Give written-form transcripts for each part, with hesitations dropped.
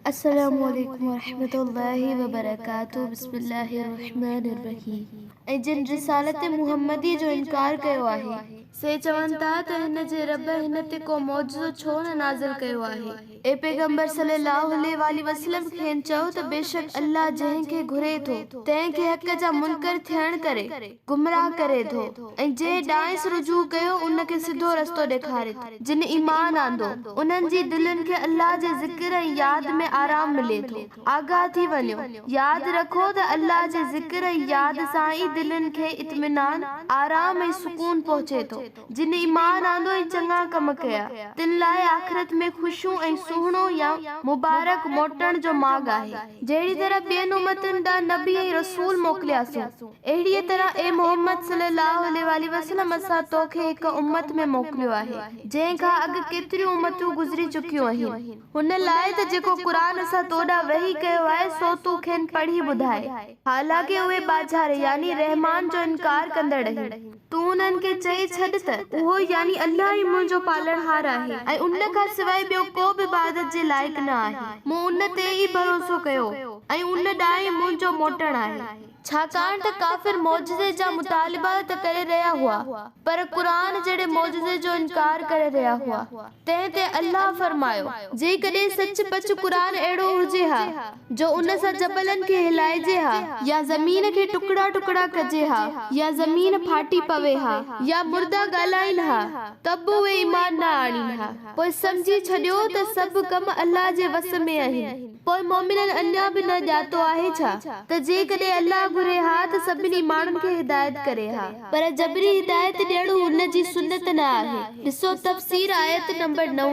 السلام عليڪم ورحمة الله وبرڪاته بسم الله الرحمٰن الرحيم. ۽ جن رسالت محمدي جو انڪار ڪيو آهي، سي چون ٿا ته هن جي رب هن تي ڪو معجزو ڇو نه نازل ڪيو آهي؟ اي پيغمبر صلي الله عليه واٰله وسلم کين چئو ته بيشڪ الله جنهن کي گهري ٿو تنهن کي حق جا منڪر ٿيڻ ڪري گمراهه ڪري ٿو ۽ جنهن ڏانهس رجوع ڪيو ان کي سڌو رستو ڏيکاري ٿو. جن ايمان آندو، انهن جي دلين کي الله جي ذڪر ۽ ياد ۾ آرام ملي ٿو. آگاهه ٿي وڃو! ياد رکو ته الله جي ذڪر ۽ ياد سان ئي دلين کي اطمينان، آرام ۽ سڪون پهچي ٿو. جن ايمان آندو ۽ چڱا ڪم ڪيا، تن لاء آخرت ۾ خوشيون ۽ سهڻو يا مبارڪ موٽڻ جو ماڳ آهي. جهڙي طرح ٻين امتن ڏانهن نبي ۽ رسول موڪلياسون، اهڙيء طرح اي محمد صلي الله عليه واٰله وسلم اسان تو کي هڪ امت ۾ موڪليو آهي، جنهن کان اڳ ڪيتريون امتون گذري چڪيون آهن، هن لاء ته جيڪو قرآن اسان تو ڏانهن وحي ڪيو آهي، سو تون کين پڙهي ٻڌاء. حالانڪه اهي ٻاجهاري يعني رحمان جو انڪار ڪندڙ آهن. تون انهن کي چئي ڇڏ ته، اهو، يعني الله ئي منهنجو پالڻهار آهي ۽ ان کان سواء ٻيو ڪو به عبادت جي لائق نه آهي. مون ان تي ئي ڀروسو ڪيو ۽ ان ڏانهن ئي منهنجو موٽڻ آهي. ڇاڪاڻ ته ڪافر معجزي جا مطالبا ته ڪري رهيا هئا، پر قرآن جهڙي معجزي جو انڪار ڪري رهيا هئا. تنهن تي الله فرمايو، جيڪڏهن سچ پچ قرآن اهڙو هجي ها، جو ان سان جبلن کي هلائجي ها، يا زمين کي ٽڪڙا ٽڪڙا ڪجي ها، يا زمين ڦاٽي پوي ها، يا مردا ڳالهائين ها، ته به اهي ايمان نه آڻين ها. پوء سمجهي ڇڏيو ته سڀ ڪم الله جي وس ۾ آهن. پوء مؤمنن اڃا به نه ڄاتو آهي ڇا ته جيڪڏهن الله گهري ها ته سڀني ماڻهن کي هدايت ڪري ها، پر جبري هدايت ڏيڻ هن جي سنت نه آهي. ڏسو تفسير آيت نمبر نو،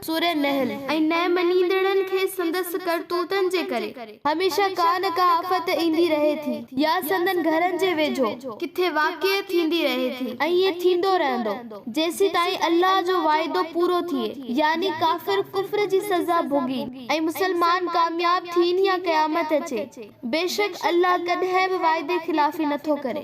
سوره نحل. ۽ نه مڃيندڙن کي سندس ڪرتوتن جي ڪري هميشه ڪا نه ڪا آفت ايندي رهي ٿي يا سندن گهرن جي ويجهو ڪٿي واقع ٿيندي رهي ٿي ۽ ائين ٿيندو رهندو. جيسيتائين الله جو واعدو پورو ٿئي، يعني ڪافر ڪفر جي سزا ڀوڳين ۽ مسلمان ڪامياب ٿين يا قيامت اچي. بيشڪ الله ڪڏهن به واعدي خلافي نٿو ڪري.